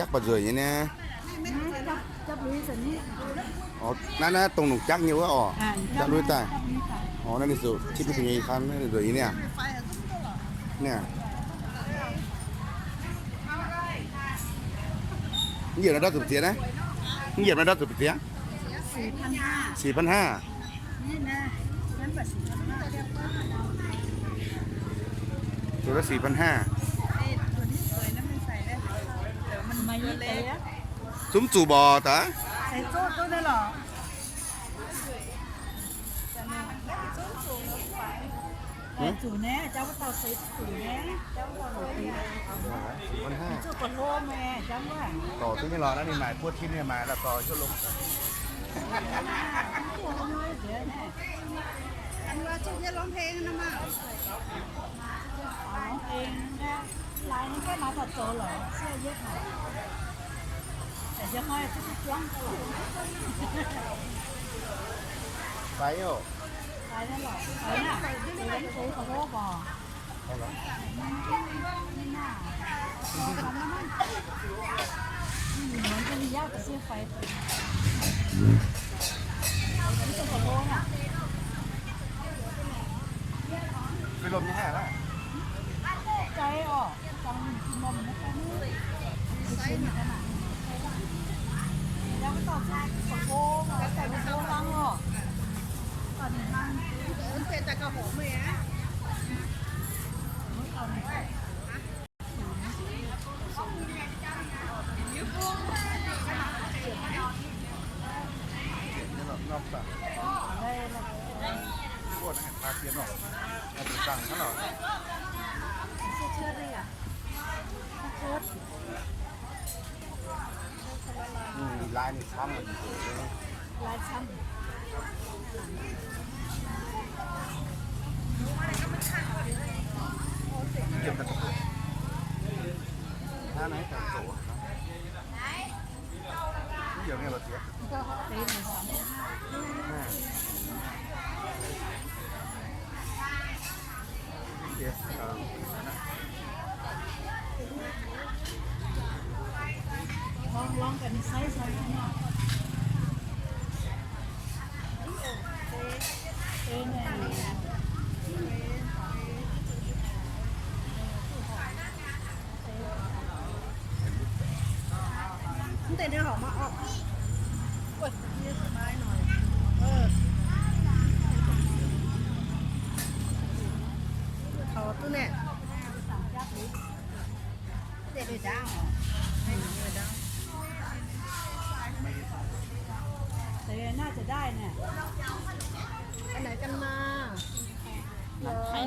Jaqv baac nzueic nyei niaa. Naaiv, naaiv dongh longc jaqv nyei wuov orqc. Jaqv lui daaih. Orqc, naaiv ninh zuqc qiex duqv nyei ih kang nzueic nyei niaa. Niaa. Mv yietc naaiv ndortv zuqc ziex naaiv? Mv yietc naaiv ndortv zuqc ziex? สี่พันห้า Zuqc naaiv สี่พันห้า. Zungv zuqc mborqc daaih. Dorc duqv nyei lorqc, naaiv ninh maaic buo tin nyei maaic, la'torc hiuv longx. Fai oc. Lai ninh camv. Lai camv. Hnangv naaiv daaih zoqc. Mv heuc mienh lorz ziex. Mv deix ninh horpc maiv orqc. Wuov, yie maiv noic. Taux duqv naaic. Deix ndaauv. Deix naaiv za'daaih naaic. An naaic gan maa.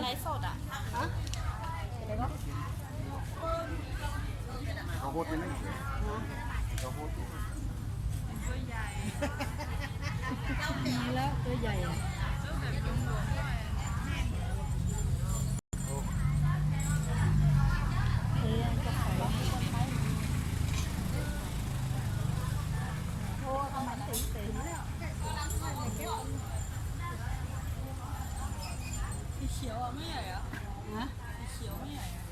ไลฟ์สดอ่ะ Hah? เขาโฮสต์ไว้นั่นเฉย เขาโฮสต์ มีแล้วตัวใหญ่อะ เออ จะขอลองดูก่อนไหม โอ้ ทำไมเต็มๆ เนี่ย สีเขียวอ่ะ ไม่ใหญ่เหรอ ฮะ สีเขียวไม่ใหญ่เหรอ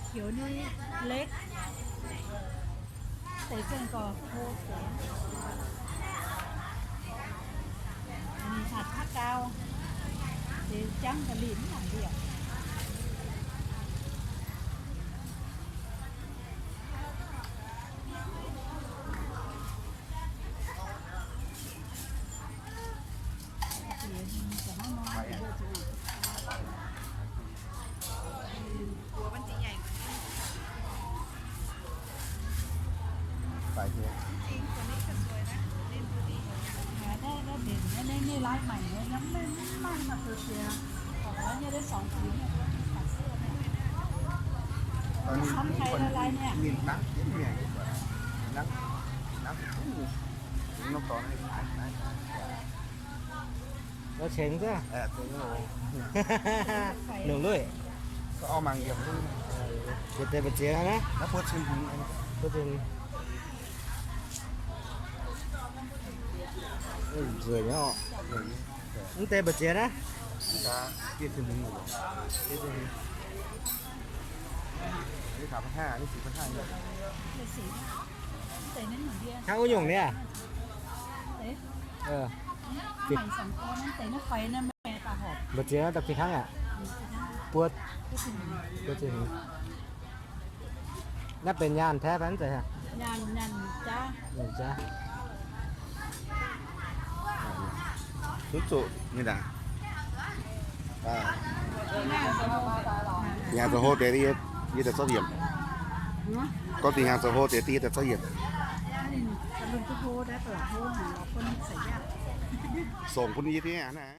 เขียวนี่เล็ก แต่เจ้าก็โอเค อันนี้ผัดผักกาว เดี๋ยวจ้ำกะหรี่ไม่หลังเดียว Có chén chứ? Nụ lưỡi. Có mang nhiều lưỡi. Việt Tây bật chế hả? Nó bớt xin. Bớt xin. Ui, rười nhá. Mv deix mbu'ziex naaiv? Mv deix, bieqc fih hmz. Bieqc fih hmz. Hnangv wuov nyungc niaa. Mbu'ziex da'fih hnangv aqv. Buo, buo ziex hnyangx. Naaiv benx nyaanh taaih fai mv zeiz? Nyaanh jaav. Zuqc ninh aqv. Nyaanh zoux hlo deix yie daaih zorqv yiemc. Gorngv dinh nyaanh zoux hlo deix yie daaih zorqv yiemc. Songc bun yie fai naaiv.